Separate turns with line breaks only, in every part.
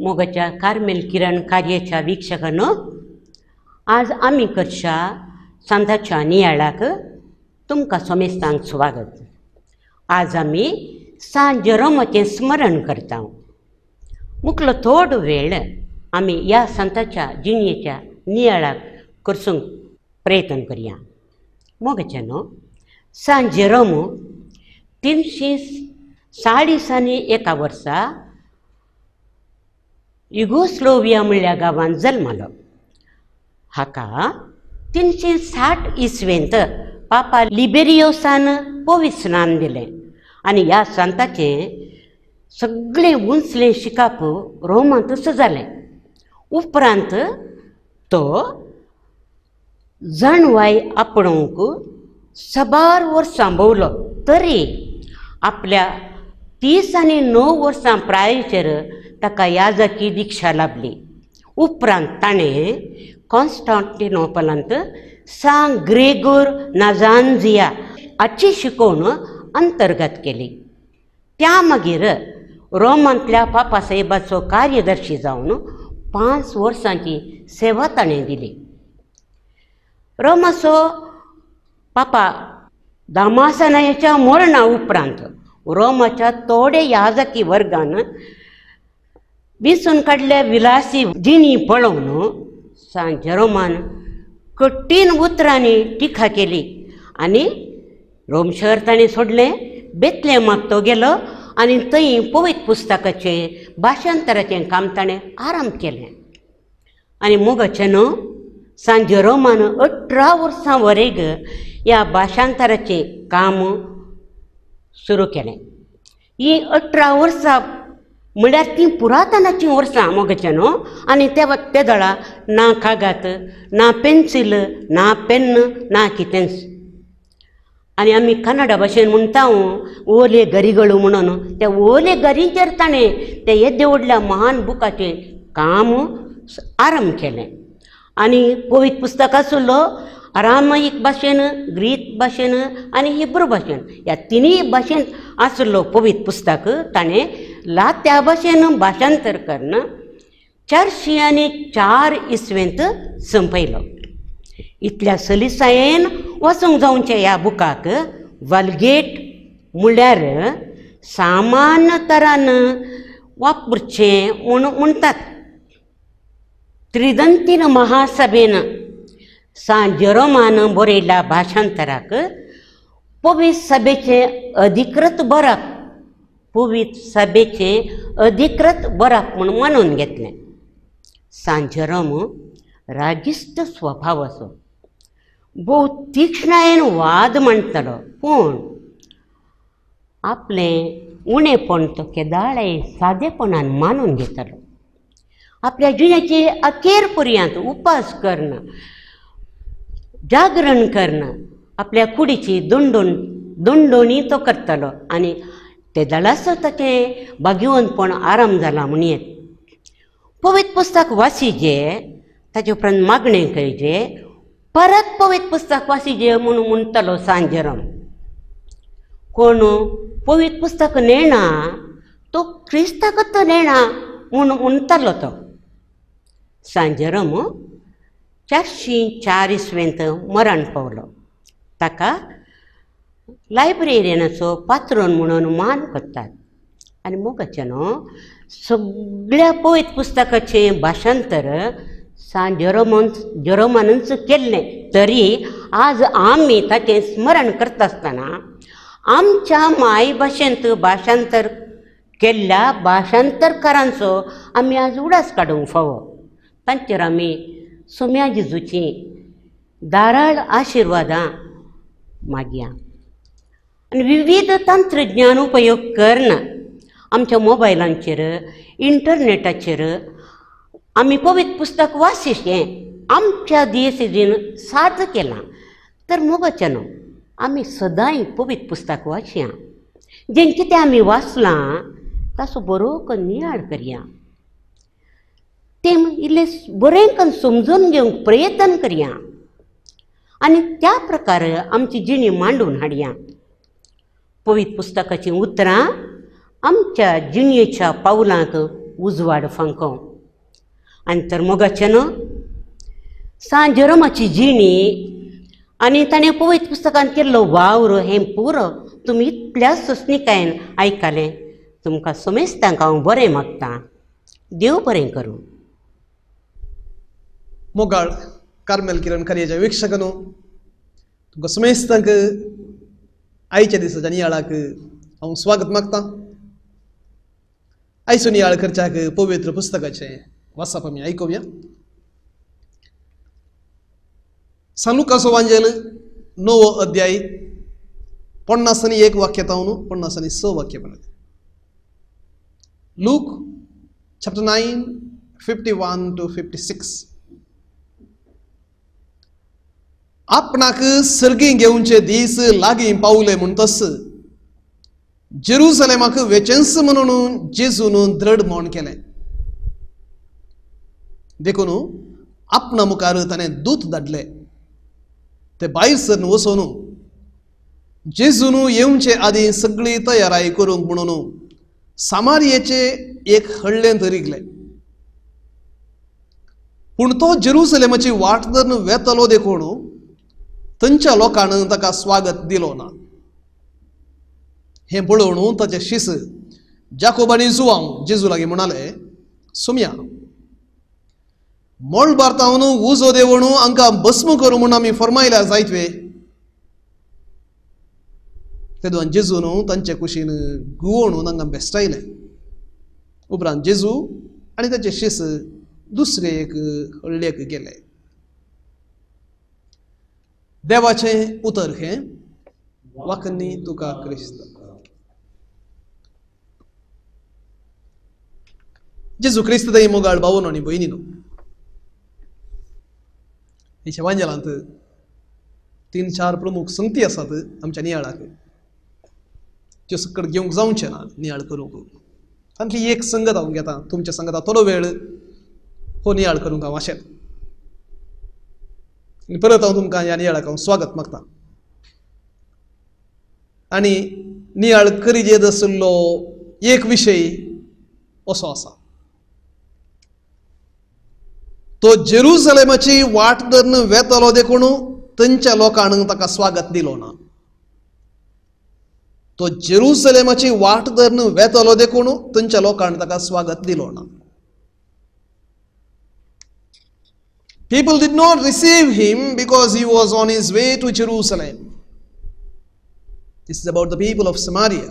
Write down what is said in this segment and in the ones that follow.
मोगाच्या कार्मेल किरण कार्याच्या वीक्षकांनो, आज आमी करच्या सांताच्या नियाळाक तुमकां सोमेस्तांक स्वागत. आज आमी सांत जेरोमाचें स्मरण करता. मुखलो थोडो वेळ आमी ह्या सांताच्या जिणेच्या नियाळाक करसूंक प्रयत्न करया. मोगाच्या न्हू, सांत जेरोम 341 वर्सा युगोस्लोविया म्हणल्या गांवांत जल्मलो. हाका 360 इसवेंत पापा लिबेरियोसान पवित्र स्नान दिलें आनी ह्या सांताचें सगळें उंचलें शिकाप रोमांतच जालें. उपरांत तो जाणवाय आपणोवंक साबार वर्सां भोंवलो, तरी आपल्या 39 वर्सां प्रायेचेर ताका याजकी दीक्षा लाभली. उपरांत ताणें कॉन्स्टांटिनोपलांत सांत ग्रेगोर नाजांजिया हाची शिकवण अंतर्गत केली. त्या मागीर रोमांतल्या पापासाहेबाचो कार्यदर्शी जावन 5 वर्सांची सेवा ताणें दिली. रोमाचो पापा दामासनायाच्या मरणा उपरांत रोमाच्या थोडे याजकी वर्गान विसून काडल्या विलासी जिणी पळोवन सांत जेरोमान कठीण उतरांनी टिका केली आनी रोम शहर ताणें सोडलें. बेतलेमाक तो गेलो आनी थंय पवित्र पुस्तकाचें भाशांतराचें काम ताणें आरंभ केलें. आनी मोगाचें न्हू, सांत जेरोमान 18 वर्सां वरेग ह्या भाशांतराचें काम सुरू केलें. ही 18 वर्सां म्हळ्यार तीं पुरातनाचीं वर्सां मोगाचें न्हू. आनी ते दळा ना कागद, ना पेन्सील, ना पेन्न, ना कितेंच. आनी आमी कन्नडा भाशेन म्हणटा ओले गरिगळू म्हणून, त्या ओले गरींचेर ताणें ते येद्या व्हडल्या महान बुकाचें काम आरंभ केलें. आनी पवित्र पुस्तक आसलो आरामायीक भाशेन, ग्रीक भाशेन आनी हिब्रू भाशेन, ह्या तिनूय भाशेन आसलो पवित्र पुस्तक ताणें लात्या भाशेन भाशांतर करून 404 इसवेंत संपयलो. इतल्या सलिसायेन वचूंक जावचें ह्या बुकाक वल्गेट म्हळ्यार सामान्य तरान वापरचें म्हूण म्हणटात. त्रिदंतीन महासभेन सांत जेरोमान बरयल्ल्या भाशांतराक पवित्र सभेचें अधिकृत बरप, पवित्र सभेचें अधिकृत बरप म्हूण मानून घेतलें. सांत जेरोम रागिश्ट स्वभावाचो, भोव तीक्ष्णायेन वाद मांडटालो, पूण आपलें उणेपण तो केदाळें सादेपणान मानून घेतालो. आपल्या जिणेचे अखेर पर्यंत उपास करणं, जागरण करणं, आपल्या कुडीची दंडोणी तो करतालो आनी ते दळाचो ताचें भाग्यवंतपण आराम जाला म्हणयेत. पवित्र पुस्तक वाचिजे, ताचे उपरांत मागणें करचें, परत पवित्र पुस्तक वाचिजे म्हूण म्हणटालो सांत जेरोम. कोण पवित्र पुस्तक नेणा तो क्रिस्ताकच नेणा म्हूण म्हणटालो तो. सांत जेरोम 404 इसवेंत मरण पावलो. ताका लायब्रेरियनाचो पात्रोन म्हणून मान करतात. आनी मोगाचें न्हू, सगळ्या पवित्र पुस्तकाचें भाशांतर सांत जेरोमानूच केल्लें, तरी आज आमी ताचें स्मरण करता आसतना आमच्या मायभाशेंत भाशांतर केल्ल्या भाशांतरकारांचो आमी आज उडास काडूंक फावो. तांचेर आमी सोम्या जेजूचीं धाराळ आशिर्वादां मागया. आनी विविध तंत्रज्ञान उपयोग करून आमच्या मोबायलांचेर, इंटरनेटाचेर आमी पवित्र पुस्तक वाचिचें आमच्या दियेसीन साध्य केलां. तर मोगाचें न्हू, आमी सदांय पवित्र पुस्तक वाचया. जें कितें आमी वाचलां ताचो बरो करून नियाळ करया, तें इल्लें बरें करून समजून घेवंक प्रयत्न करया आनी त्या प्रकार आमची जिणी मांडून हाडया. पवित्र पुस्तकाचीं उतरां आमच्या जिणेच्या पावलांक उजवाड फांको. आनी तर मोगाचें न्हू सांत जेरोमाची जिणी आनी ताणें पवित्र पुस्तकांत केल्लो वावर हें पुरो तुमी इतल्या सोंसणीकायेन आयकलें. तुमकां समेस्तांक हांव बरें मागतां. देव बरें करूं.
मोगाळ कार्मेल किरण कार्याच्या वीक्षकांनो, तुमकां समेस्तांक आयच्या दिसाच्या नियाळाक हांव स्वागत मागतां. आयचो नियाळ करच्याक पवित्र पुस्तकाचें वाचप आमी आयकुया. सान लुकाचो वांजेल 9वो अध्याय 51 वाक्य तावन 56 वाक्य पर्यंत. Look chapter 9 51 to 56. आपणाक सर्गी घेवचे दीस लागीं पावले म्हणटस जेरुसलेमाक वेचेंस म्हणून जेजून दृढ मौन केलें. देखून आपणा मुखार ताणें दूत धाडले. ते भायर सरन वचून जेजून येवचे आदीं सगळी तयाराय करूंक म्हणून सामारियेचे एक हळ्ळेंत रिगले. पूण तो जेरुसलेमाची वाट धरून वेतलो देखून थंयच्या लोकांनी ताका स्वागत दिलो ना. हें पळोवन ताचे शिस जाकोब आनी जुवांव जेजू लागीं म्हणाले, सोम्या, मळबार तावन उजो देवण हांकां भस्म करूं म्हूण आमी फर्मायल्यार जायत वे? तेदोन जेजून तांचे कुशीन गुवोवन तांकां बेस्टायलें. उपरांत जेजू आनी ताचे शिस दुसरे एक हळ्ळेक गेले. देवाचें उतर हें वाकनी तुका क्रिस्त. जेजू क्रिस्त दई मोगाळ भावनो आनी भयणीनो, ह्या वांजेलांत 3-4 प्रमुख संगती आसात आमच्या नियाळाक, त्यो सकट घेवंक जावचें ना नियाळ करूंक. तांतली एक संगत हांव घेता, तुमच्या संगता थोडो वेळ हो नियाळ करूंक हांव आशेत. आनी परत हांव तुमकां ह्या नियाळाक हांव स्वागत मागता. आनी नियाळ करीत येत आशिल्लो एक विशय असो आसा, तो जेरुसलेमाची वाट धरून वेतलो देखून थंयच्या लोकांनी ताका स्वागत दिलो ना. तो जेरुसलेमाची वाट धरून वेतलो देखून थंयच्या लोकांनी ताका स्वागत दिलो ना. People did not receive him because he was on his way to Jerusalem. This is about the people of Samaria.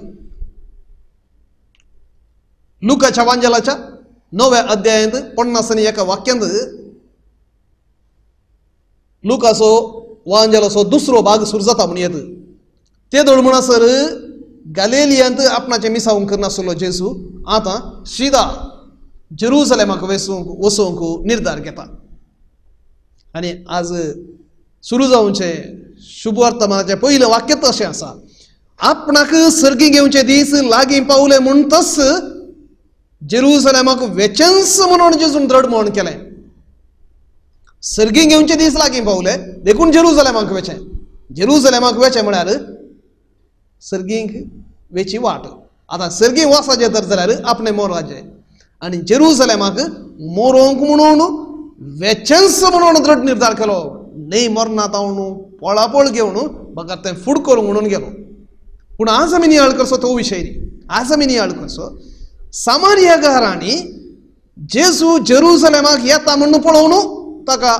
लुकाच्या वांजेलाच्या 9व्या अध्यायांत 51 वाक्यांत लुकाचो वांजेलाचो दुसरो भाग सुरू जाता म्हण येत. ते दोळ म्हणसर गालेलियांत आपणाचें मिसावंक करनासलो जेजू आतां शिदा जेरुसलेमाक वचूंक निर्धार घेता. आनी आज सुरू जावचें शुभवर्तमानाचें पयलें वाक्य तशें आसा, आपणाक सर्गी घेवचे दीस लागीं पावले म्हणटच जेरुसलेमाक वेचेंस म्हणून जेजून दृढ मौन केलें. सर्गी घेवचे दीस लागीं पावले देखून जेरुसलेमाक वेचें. जेरुसलेमाक वेचें म्हळ्यार सर्गींक वेची वाट. आतां सर्गी वचपाचें तर जाल्यार आपणें मोराचें आनी जेरुसलेमाक मोरोंक म्हणून वेचेंस म्हणून दृढ निर्धार केलो. न्हय मरना तावन पळापळ घेवन बगर तें फूड करूंक म्हणून गेलो. पूण आज आमी नियाळ करचो तो विशय न्ही. आज आमी नियाळ करचो सामारिया घरांनी जेजू जेरुसलेमाक येता म्हणून पळोवन ताका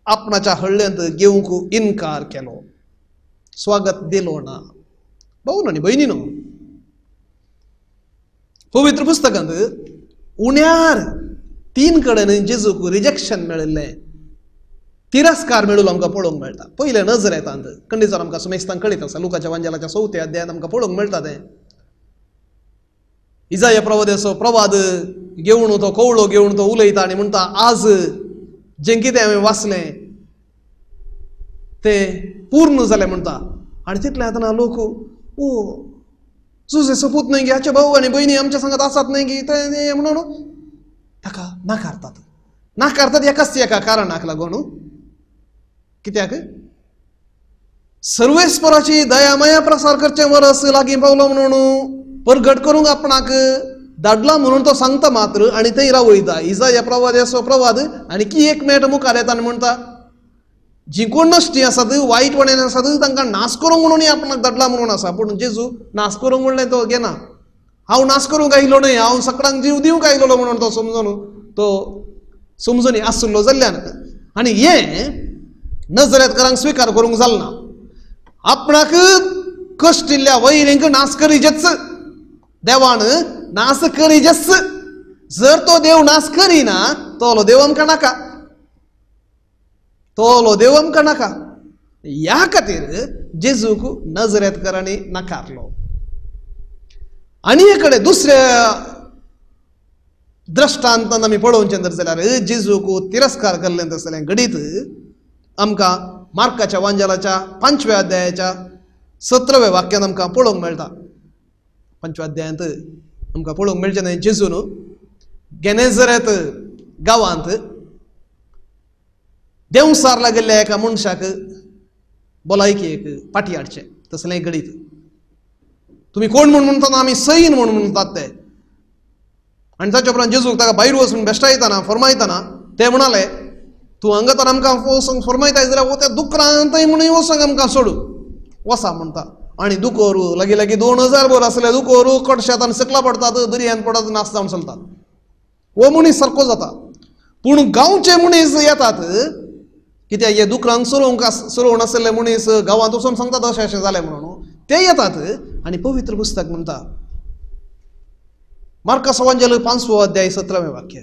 आपणाच्या हळ्ळ्यांत घेवंक इनकार केलो, स्वागत दिलो ना. भाऊ आनी भयणीनो, पवित्र पुस्तकांत उण्यार 3 कडेन जेजूक रिजेक्शन मेळिल्लें, तिरस्कार मेळून आमकां पळोवंक मेळटा. पयलें नजरेतांत कंडीजर आमकां सुमेस्तांक कळीत आसा, लुकाच्या वांजेलाच्या 4थ्या अध्यायांत आमकां पळोवंक मेळटा तें. इजाया प्रवादाचो प्रवाद घेवन तो कवळो घेवन तो उलयता आनी म्हणटा, आज जें कितें हांवें वाचलें तें पूर्ण जालें म्हणटा. आनी तितलें आतां लोक ओ जुजे सपूत न्हय गी, हाचे भाऊ आनी भयणी आमच्या सांगात आसात न्हय गी, ते म्हणून ताका नाकारतात. नाकारतात एकाच एका कारणाक लागून, कित्याक सर्वेस्पराची दया माया प्रसार करचें वरस लागीं पावलो म्हणून परगट करूंक आपणाक धाडला म्हणून तो सांगता मात्र आनी थंय रावयता. इजाया प्रवाद्याचो प्रवाद आनी की एक मेट मुखार येता आनी म्हणटा जी कोण नश्टी आसात वायट वण्यान आसात तांकां नाश करूंक म्हणून आपणाक धाडला म्हणून आसा. पूण जेजू नाश करूंक म्हणलें तो घेना. हांव नाश करूंक आयलो न्हय, हांव सकडांक जीव दिवंक आयलोलो म्हणून तो समजून तो समजून आशिल्लो जाल्ल्यान आनी हें नजरेतकारांक स्विकार करूंक जालें ना. आपणाक कश्टिल्ल्या वैरींक नाश करीजेच, देवान नाश करीजेच. जर तो देव नाश करिना तोलो देव आमकां नाका, तोलो देव आमकां नाका. ह्या खातीर जेजूक नजरेतकारांनी नाकारलो. आनी हे कडेन दुसऱ्या दृश्टांतान आमी पळोवचें जर जाल्यार जेजूक तिरस्कार केल्लें तसलें घडीत आमकां मार्काच्या वांजेलाच्या 5व्या अध्यायाच्या 17व्या वाक्यान आमकां पळोवंक मेळटा. 5व्या अध्यायांत आमकां पळोवंक मेळचें न्हय, जेजून गेनेझरेत गांवांत देंवसार लागिल्ल्या एका मनशाक भलायकेक पाटी हाडचें तसलें घडीत. तुमी कोण म्हूण म्हणटात? आमी सैन म्हूण म्हणटात ते. आनी ताच्या उपरांत जेजूक ताका भायर वचून बेश्टायतना फरमायतना ते म्हणाले तूं हांगा तर आमकां वचूंक फरमायताय जाल्यार वो त्या दुकरांतय म्हणून वचोंक आमकां सोडू वसा म्हणटा. आनी दुकोर लागीं लागीं 2000 बर आसले दुकोर कडशात आनी सकला पडटात, दर्यांत पडत नाश जावन चलतात. हो मनीस सारको जाता. पूण गांवचे मनीस येतात कित्याक हे दुकरांक चलोवंक चलोवण आशिल्ले मनीस गांवांत वचून सांगतात अशें अशें जालें म्हणून ते येतात. आनी पवित्र पुस्तक म्हणटा मार्कास वांजेल 5वो अध्याय 17वें वाक्य,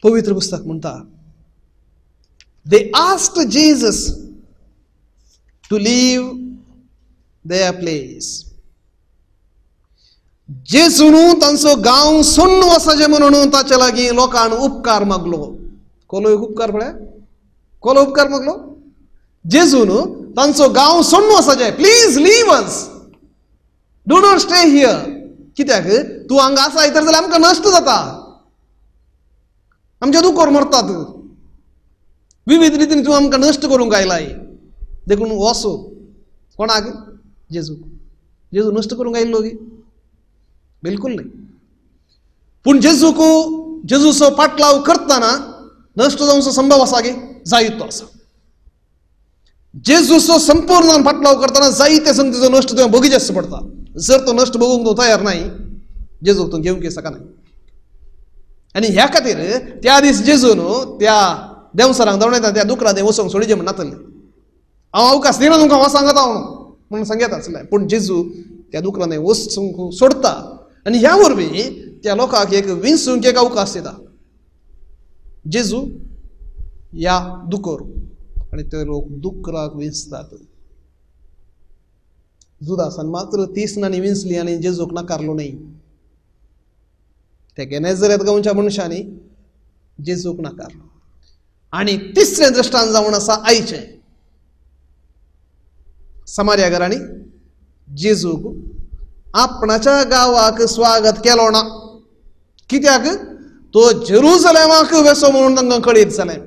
पवित्र पुस्तक म्हणटा They asked Jesus to leave their place. जेजून तांचो गांव सोडून वचचें म्हणून ताचे लागीं लोकान उपकार मागलो. कोलो एक उपकार पळय, कोलो उपकार मागलो. जेजून तांचो गांव सोडून वचचें, please leave us, do not stay here. कित्याक तूं हांगा आसा तर जाल्यार आमकां नश्ट जाता, आमचे दुकोर मरतात, विविध रितीन तूं आमकां नश्ट करूंक आयलाय, देखून वचो. कोणाक? जेजू. जेजू नश्ट करूंक आयिल्लो की? बिलकुल न्हय. पूण जेजूक जेजूचो पाटलाव करतना नश्ट जावचो संभव आसा की? जायतो आसा. जेजूचो संपूर्ण पाटलाव करतना जायते संगतीचो नश्ट तुवें बगीच पडटा. जर तो नश्ट बघूंक तूं तयार नाही जेजूक तूं घेवंक शकना. आनी ह्या खातीर त्या दीस जेजून त्या देंवसरांक धांवडायता त्या दुकरां वचोंक सोडीचे म्हण नातले. हांव अवकाश दिना तुमकां वच सांगता हांव म्हणून सांगता आसलें. पूण जेजू त्या दुकरां वचूंक सोडटा आनी ह्या वरवीं त्या लोकांक एक विंचूंक एक अवकाश दिता. जेजू या दुकोर आनी ते लोक दुकराक विंचतात. जुदासान मात्र 30 नाणी विंचली आनी जेजूक नाकारलो न्हय. त्या गेनेझरेत गांवच्या मनशांनी जेजूक नाकारलो. आनी तिसरें दृश्टांत जावन आसा आयचें समार्या घरांनी जेजूक आपणाच्या गांवाक स्वागत केलो ना. कित्याक? तो जेरुजलेमाक वेसो म्हणून तांकां कळीत जालें.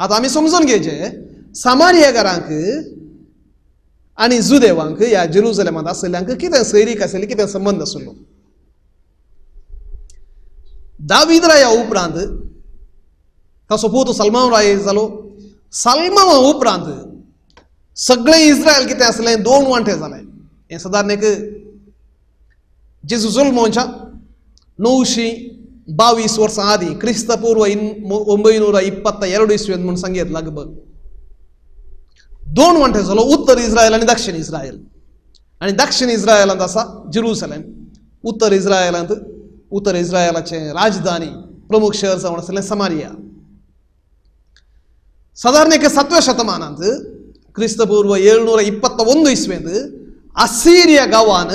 आतां आमी समजून घेवचें समार्या घरांक आनी जुदेवांक ह्या जेरुजलेमांत आशिल्ल्यांक कितें सैरीक आशिल्ली, कितें संबंद आशिल्लो. दावीद राया उपरांत ताचो पूत सलमान राय जालो. सलमाना उपरांत सगळें इस्रायल कितें आसलें 2 वांटे जालें. हें सादारण एक जेजू जल्मोच्या 922 वर्सां आदीं क्रिस्तपूर्व 922 इस्वेंत म्हूण सांगयत लगभग 2 वांटे जालो, उत्तर इस्रायल आनी दक्षिण इस्रायल. आनी दक्षिण इस्रायलांत आसा जेरुसलेम, उत्तर इस्रायलांत उत्तर इस्रायलाचें राजधानी प्रमुख शहर जावन आसलें समारिया. सादारण एक 7व्या शतमानांत क्रिस्तपूर्व 721 इस्वेंत असिरिया गांवान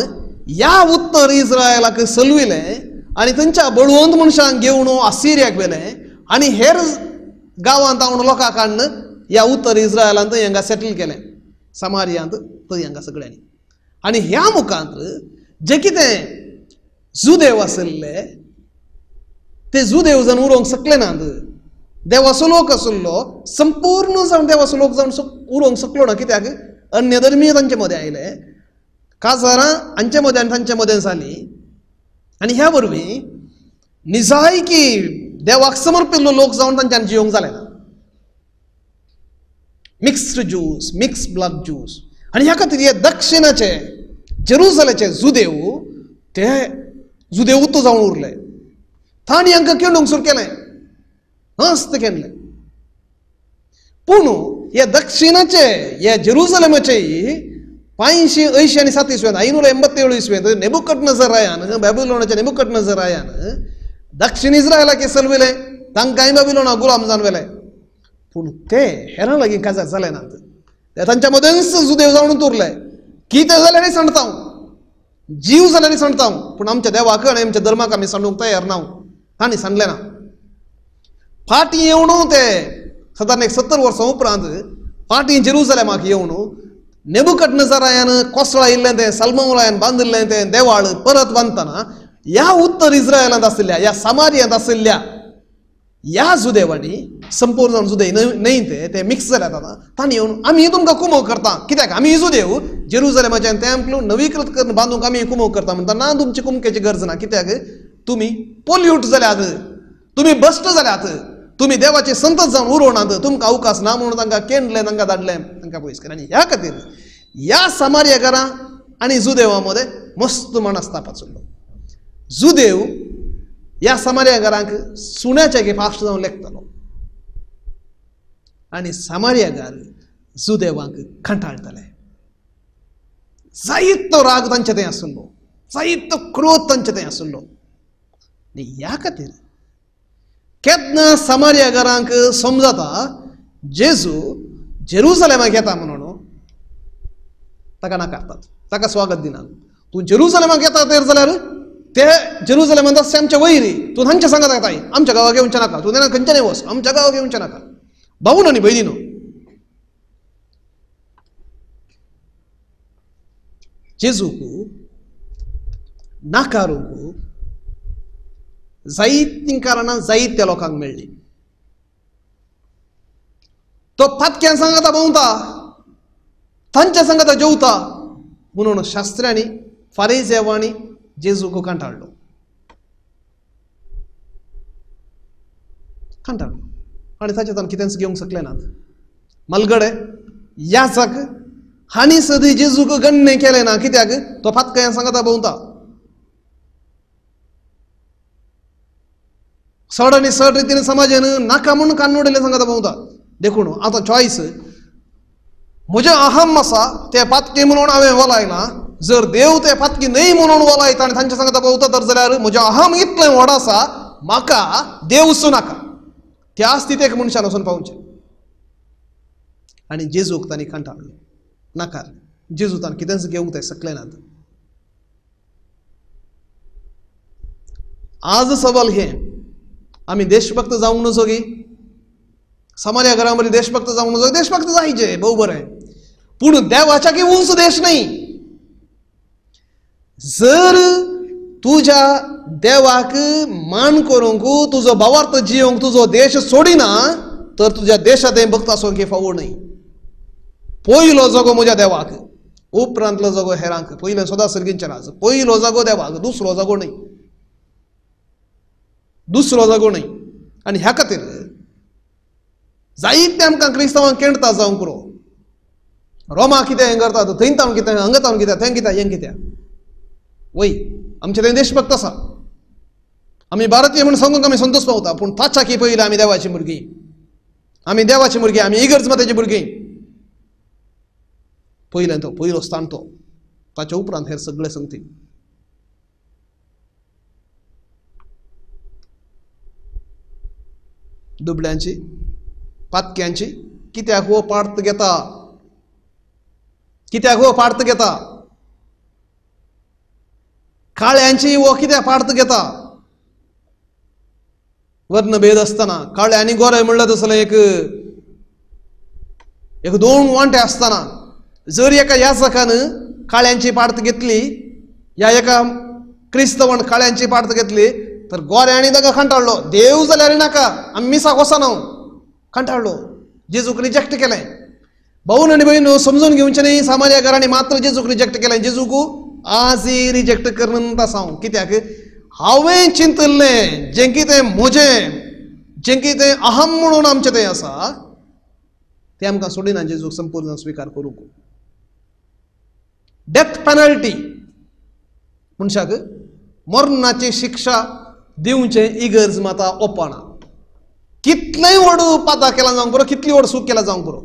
ह्या उत्तर इस्रायलाक सलविलें आनी थंयच्या बळवंत मनशांक घेवन असिरियाक व्हेलें आनी हेर गांवांत हांव लोकांक हाडून ह्या उत्तर इस्रायलांत हांगा सेटल केलें, समारियांत थंय हांगा सगळ्यांनी. आनी ह्या मुखांत जे कितें जुदेव आशिल्ले ते जुदेव जावन उरोवंक शकले नात. देवाचो लोक आशिल्लो संपूर्ण जावन देवाचो लोक जावन उरोवंक शकलो ना. कित्याक? अन्य धर्मीय तांचे मदें आयले, काजारां हांचे मदें आनी तांचे मदें जालीं आनी ह्या वरवीं निजायकी देवाक समर्पिल्लो लोक जावन तांच्यान जियोंक जालें ना. Mixed Jews, mix black Jews. आनी ह्या खातीर हे दक्षिणाचे जेरुजलेचे जुदेव ते जुदेवूच जावन उरले. तांणी हांकां केंडूंक सुरू केलें, हस्त केल्लें. पूण हे दक्षिणाचे हे जेरुजलेमाचे 587 आनी 7 इस्वेंत 587 इस्वेंत नेबुकदनेझरायान बॅबिलोनाच्या नेबुकदनेझरायान दक्षिण इस्रायलाक सलविलें, तांकांय बॅबिलोना गुलाम जावन व्हेलें. पूण ते हेरां लागीं काजार जाले नात, ते तांच्या मदेंच जुदेव जावन उरले. कितें जाल्यार सांडता हांव, जीव जाल्यार सांडता हांव, पूण आमच्या देवाक आनी आमच्या धर्माक आमी सांडूंक तयार ना. तांणी सांडलें ना. फाटीं येवन ते सादारण एक 70 वर्सां उपरांत फाटीं जेरुजलेमाक येवन नेबुकदनेझरायान कोसळायिल्लें तें सलमोरायान बांदिल्लें तें देवाळ परत बांदतना ह्या उत्तर इस्रायलांत आशिल्ल्या ह्या सामारियांत आशिल्ल्या ह्या जुदेवांनी संपूर्ण जावन जुदेव न्हय ते ते मिक्स जाल्यात आतां. तांणी येवन आमी तुमकां कुमोक करता, कित्याक आमी जुदेव जेरुजलेमाच्यान तेंपल नवीकृत करून बांदूंक आमी कुमोक करता म्हणटा. ना, तुमची कुमकेची गरज ना, कित्याक तुमी पोल्यूट जाल्यात, तुमी भश्ट जाल्यात, तुमी देवाचे संत जावन उरोनात, तुमकां अवकाश ना म्हणून तांकां केंडलें, तांकां धाडलें, तांकां पयस केलें. आनी ह्या खातीर ह्या सामारियाकारां आनी जुदेवा मदें मस्त मनस्ताप आशिल्लो. जुदेव ह्या सामारियाकारांक सुण्याच्या फास्ट जावन लेखतालो आनी सामारियाकार जुदेवांक कंटाळटाले. जायतो राग तांचे थंय आशिल्लो, जायतो क्रोध तांचे थंय आशिल्लो. आनी ह्या खातीर केन्ना सामारियाकारांक समजता जेजू जेरुजलेमाक येता म्हणून ताका नाकारतात, ताका स्वागत दिनात. तूं जेरुजलेमाक येता तर जाल्यार ते जेरुजलेमांत आसचे आमच्या वैरी, तूं तांच्या सांगात येताय, आमच्या गांवाक येवचें नाका, तूं तेन्ना खंयच्यानय वच, आमच्या गांवाक येवचें नाका. भाऊन आनी भयणीनो, जेजूक नाकारूंक जायतीं कारणां जायत्या लोकांक मेळ्ळीं. तो पातक्यान सांगाता भोंवता, तांच्या सांगाता जेवता म्हणून शास्त्र्यांनी फारीजेवांनी जेजूक कंटाळलो कंटाळलो आनी ताचे ताण कितेंच घेवंक शकले नात. मलगडे याचक हांणी सदी जेजूक गण्य केलें ना, कित्याक तो पातक्यान सांगाता भोंवता. सड आनी सड रितीन समाजान नाका म्हणून कानोडिल्लें सांगाता भोंवता. देखून आतां चॉयस म्हजें अहम आसा तें पातकी म्हणून हांवें वलायना, जर देव तें पातकी न्हय म्हणून वलायता आनी तांच्या सांगाता भोंवता तर जाल्यार म्हजें अहम इतलें व्हड आसा म्हाका देव नाका. त्या स्थितीक मनशान वचून पावचें. आनी जेजूक तांणी कंटाळलो, नाकार. जेजू तांणी कितेंच घेवंक ते शकले नात. आज सवाल हें, आमी देशभक्त जावंक नजो गी? सामान्य घरां बरी देशभक्त जावंक नजो? देशभक्त जायचे, भोव बरें, पूण देवाच्या की उंच देश न्हय. जर तुज्या देवाक मान करूंक तुजो भावार्थ जियोंक तुजो देश सोडिना तर तुज्या देशांत भक्त आसूंक फावो न्हय. पयलो जागो म्हज्या देवाक, उपरांतलो जागो हेरांक. पयलें सदां सर्गींचें राज, पयलो जागो देवाक, दुसरो जागो न्हय, दुसरो जागो न्हय. आनी ह्या खातीर जायते आमकां क्रिस्तांवांक केंडता जावंक पुरो. रोमा कितें हें करतात, थंय तावन कितें, हांगा तावन कितें, थंय कितें, हें कितें. वय आमचे थंय देशभक्त आसा, आमी भारतीय म्हूण सांगूंक आमी संतोश पावता, पूण ताच्या की पयलीं आमी देवाची भुरगीं, आमी देवाची भुरगीं, आमी इगर्ज मातेची भुरगीं. पयलें तो पयलो स्थान तो, ताच्या उपरांत हेर सगळे संगती. दुबळ्यांची पातक्यांची कित्याक हो पार्त घेता, कित्याक हो पार्त घेता? काळ्यांची हो कित्याक पार्त घेता? वर्णभेद आसतना काळे आनी गोरे म्हणल्यार तसलें एक एक दोन वांटे आसतना जर एका याचकान काळ्यांची पार्त घेतली, या एका क्रिस्तवान काळ्यांची पार्त घेतली तर गोऱ्यांनी ताका कंटाळलो, देव जाल्यार नाका, आमी मिसाक वचना, कंटाळलो, जेजूक रिजेक्ट केलें. भाऊन आनी भयण समजून घेवचें न्ही, सामान्य घरांनी मात्र जेजूक रिजेक्ट केलें. जेजूक आजय रिजेक्ट करून आसा हांव, कित्याक हांवें चिंतिल्लें जें कितें म्हजें, जें कितें अहम म्हणून आमचें तें आसा तें आमकां सोडिना जेजूक संपूर्ण स्विकार करूंक. डेथ पेनल्टी मनशाक मरणाची शिक्षा दिवचें इगर्ज माता ओपना. कितलेंय व्हड पाता केला जावंक पुरो, कितली व्हड सूख केला जावंक पुरो,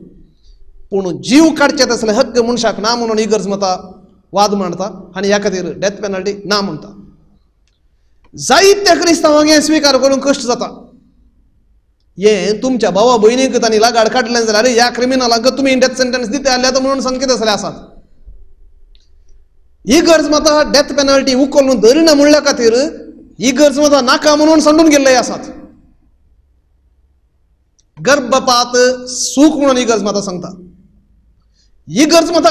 पूण जीव काडचे तसले हक्क मनशाक ना म्हणून इगर्ज माता वाद मांडता आनी ह्या खातीर डेथ पेनल्टी ना म्हणटा. जायत्या क्रिस्तांवांक हें स्विकार करूंक कश्ट जाता. हें तुमच्या भावा भयणीक तांणी लागाड काडलें जाल्यार ह्या क्रिमिनलांक तुमी डेथ सेंटन्स दिता जाल्यार म्हणून सांगीत आसले आसात. इगर्ज माता डेथ पेनल्टी उखलून धरिना म्हणल्या खातीर इगर्ज माता नाका म्हणून सांडून गेल्ले आसात. गर्भपात सूख म्हणून इगर्ज माता सांगता. इगर्ज माता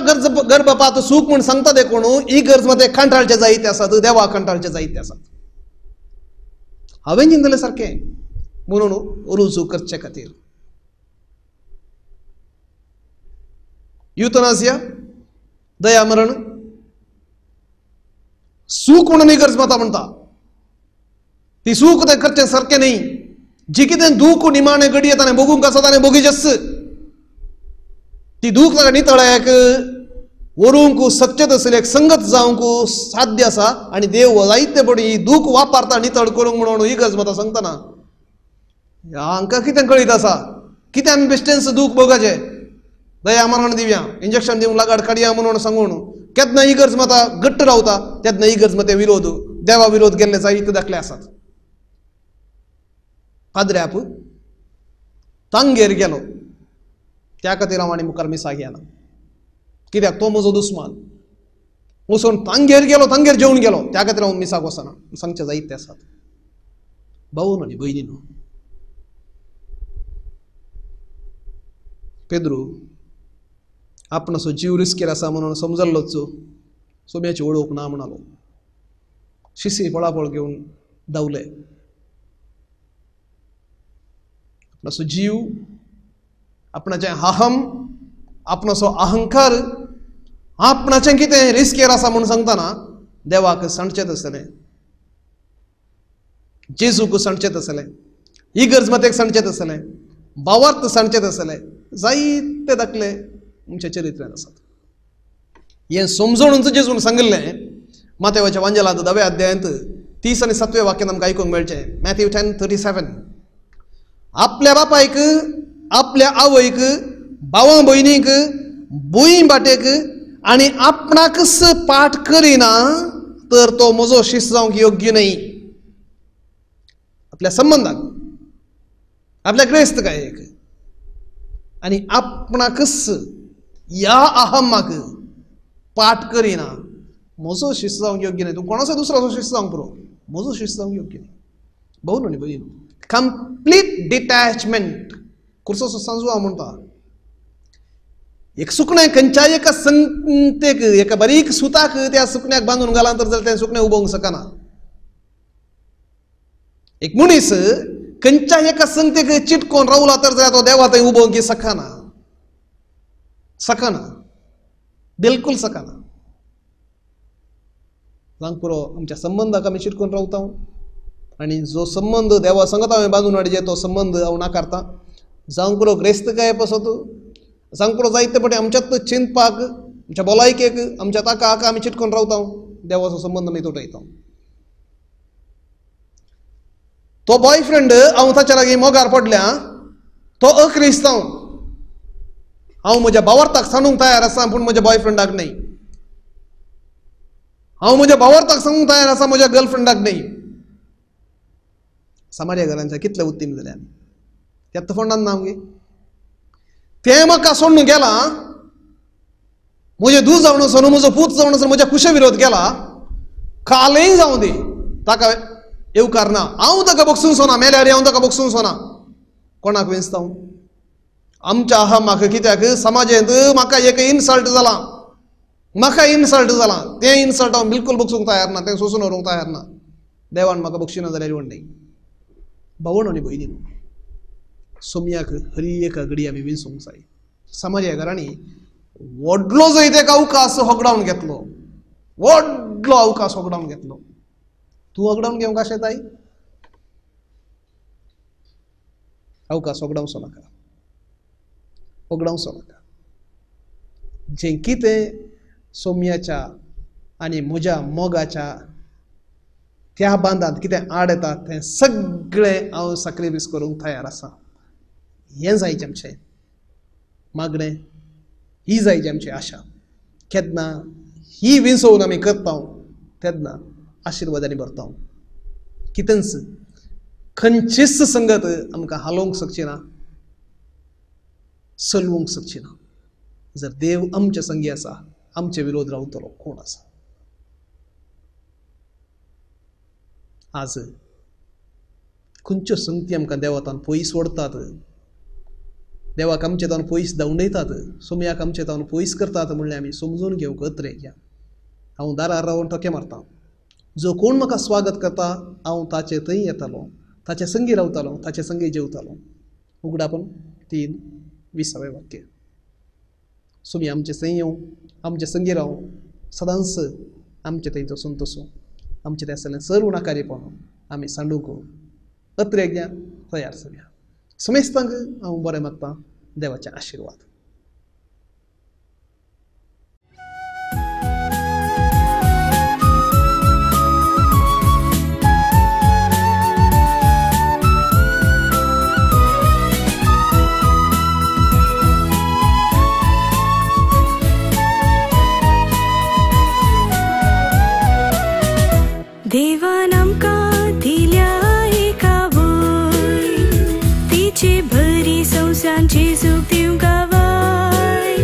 गर्भपात सूख म्हूण सांगता देखून इगर्ज माते कंटाळचे जायते आसात, देवा कंटाळचे जायते आसात. हांवें चिंतलें सारकें म्हणून रुजू करचे खातीर युथनासिया दया मरण सूख म्हणून इगर्ज माता म्हणटा. ती सूख तें करचें सारकें न्ही. जी कितें दूख निमाणें घडये ताणें भोगूंक आसा ताणें भोगीचेच. ती दूख ताका नितळायक व्हरूंक सकचें तसलें एक संगत जावंक साध्य आसा आनी देव जायते पडी ही दूख वापरता नितळ करूंक म्हणून इगर्ज माता सांगतना हांकां कितें कळीत आसा? कितें आमी बेश्टेंच दूख भोगाचें दया मरण दिवया, इंजेक्शन दिवंक लागाड काडया म्हणून सांगून केन्ना इगर्ज माता घट्ट रावता तेन्ना इगर्ज माते विरोध देवा विरोध केल्ले जायते दाखले आसात. पाद्र्याप तांगेर गेलो त्या खातीर हांव आनी मुखार मिसाक येना कित्याक तो म्हजो दुस्मान. वचून तांगेर गेलो, तांगेर जेवन गेलो, त्या खातीर हांव मिसाक वचना सांगचे जायते आसात. भाऊ आनी भयणीनो, पेद्रू आपणाचो जीव रिस्केर आसा म्हणून समजल्लोच सोम्याची वळख ना म्हणालो. शिसी पळापळ घेवन धांवले. आपणाचो जीव, आपणाचें अहम, आपणाचो अहंकार, आपणाचें कितें रिस्केर आसा म्हूण सांगतना देवाक सांडचें आसलें, जेजूक सांडचें आसलें, इगर्ज मातेक सांडचें आसलें, भावार्थ सांडचें आसलें. जायते दाखले आमच्या चरित्र्यांत आसात. हें समजून जेजून सांगिल्लें मातेवाच्या वांजेलांत 10व्या अध्यायांत 30 आनी 7व्या वाक्यांत आमकां आयकूंक मेळचें. मॅथ्यू 10:37. आपल्या बापायक, आपल्या आवयक, भावां भयणीक, भूंय बाटेक आनी आपणाकच पाठ करिना तर तो म्हजो शिस्त जावंक योग्य न्हय. आपल्या संबंदाक, आपल्या ग्रेस्तकायेक आनी आपणाकच ह्या अहमाक पाठ करिना म्हजो शिस्त जावंक योग्य न्हय. तूं कोणाचो दुसरो शिस्त जावंक पुरो, म्हजो शिस्त जावंक योग्य न्हय. भाऊ न्हय भयणी, कंप्लीट डिटॅचमेंट. कुर्सो सांजवा म्हणटा एक सुकणें खंयच्याय एका संगतेक, एका बारीक सुताक त्या सुकण्याक बांदून घालां तर जाल्यार तें सुकणें उबोवंक शकना. एक मनीस खंयच्या एका संगतेक चिटकोन रावला तर जाल्यार तो देवा थंय उबोवंक शकना, शकना, बिलकुल शकना. जावंक पुरो आमच्या संबंदाक आमी चिटकोन रावता आनी जो संबंद देवा संगत हांवें बांदून हाडचे तो संबंद हांव नाकारता. जावंक पुरो ग्रेस्तकाये पासत, जावंक पुरो जायते पटे आमच्यात चिंतपाक, आमच्या भलायकेक, आमच्या ताका हाका आमी चिटकोन रावता, देवाचो संबंद आमी तुटयता. तो बॉयफ्रेंड हांव ताच्या लागीं मोगार पडल्या, तो अक्रिस्तांव, हांव म्हज्या भावार्थाक सांडूंक तयार आसा पूण म्हज्या बॉयफ्रेंडाक न्हय. हांव म्हज्या भावार्थाक सांगूंक तयार आसा म्हज्या गर्लफ्रेंडाक न्हय. समाजा घरांच्या कितले उत्तीम जाले आमी त्यात फोंडान ना आमगे. तें म्हाका सोडून गेला, म्हजें दूद जावन आसून, म्हजो पूत जावन आसून म्हज्या कुशे विरोध गेला, कालय जावं दी ताका येवकार ना, हांव ताका बक्षूंक सोना, मेल्यार हांव ताका बक्षूंक सोना. कोणाक वेंचता हांव? आमच्या आहा म्हाका कित्याक समाजेंत म्हाका एक इन्सल्ट जाला, म्हाका इन्सल्ट जाला, तें इन्सल्ट हांव बिलकुल बक्षूंक तयार ना, तें सोसून व्हरूंक तयार ना. देवान म्हाका बक्षिना जाल्यार व्हडलें. भावण आनी भयणी, सोमयाक हरी एका घडी आमी विंचूंक जाय. समाजा घरांनी व्हडलो जंय तेका अवकाश होगडावन घेतलो, व्हडलो अवकाश होगडावन घेतलो, तूं अगडावन घेवंक आशेताय? अवकाश वगडावचो नाका, वगडावचो नाका. जें कितें सोम्याच्या आनी म्हज्या मोगाच्या त्या बांदांत कितें आड येता तें सगळें हांव साक्रिफीस करूंक तयार आसा. हें जायचें आमचें मागणें, ही जायची आमची आशा. केन्ना ही विंचोवन आमी करता तेन्ना आशिर्वादांनी भरता. कितेंच खंयचीच संगत आमकां हालोवंक शकची ना, चलोवंक शकची ना. जर देव आमचे संगी आसा, आमचे विरोध रावतलो कोण आसा? आज खंयच्यो संगती आमकां देवातान पयस ओडतात, देवाक आमचे तावन पयस धांवडयतात, सोमयाक आमचे तावन पयस करतात म्हणल्यार आमी समजून घेवंक अत्रे घ्या. हांव दारार रावन ठोके मारता, जो कोण म्हाका स्वागत करता हांव ताचे थंय येतालो, ताचे संगी रावतालो, ताचे संगी जेवतालो. उगडापण 3:20 वाक्य. सोमी आमचे थंय येवं, आमचे संगी रावूं, सदांच आमचे थंय तसून तसो आमचे थंय आसलें सर्व नाकारीपण आमी सांडूंक अत्रे घ्या तयार जावया. समेस्तांक हांव बरें मागतां देवाचे आशिर्वाद.
देवान आमकां दिल्या एका वय, तिचे बरी संवसांची सुख दिवंक गावाय.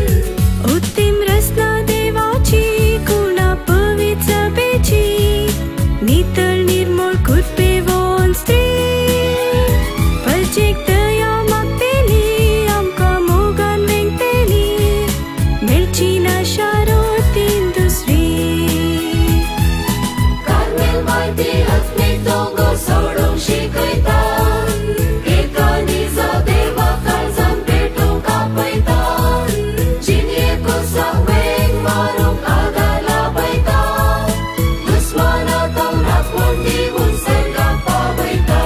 उत्तीम रचना देवाची, कुणा पवित्र सभेची, नितळ निर्मळ कृपेवन स्त्री. परचेक दया मागतेली, आमकां मोगान वेंगतेली, मेळची ना शारोतीन दुसरी.
सोडूंक शिकयता, एका निजा देवा काळजान पेटूंक आपयता, जिणेक वेंग मारूंक आदार लाभयता, दुस्माना तावन राखण दिवन सर्गाक पावयता.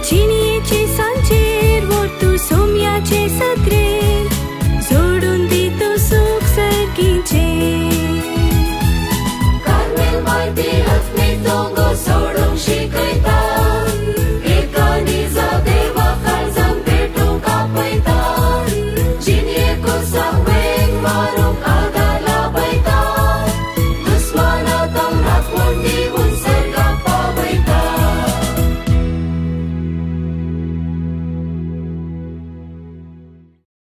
जिणयेचे सांचेर व्हर तूं सोम्याचे सत्रे.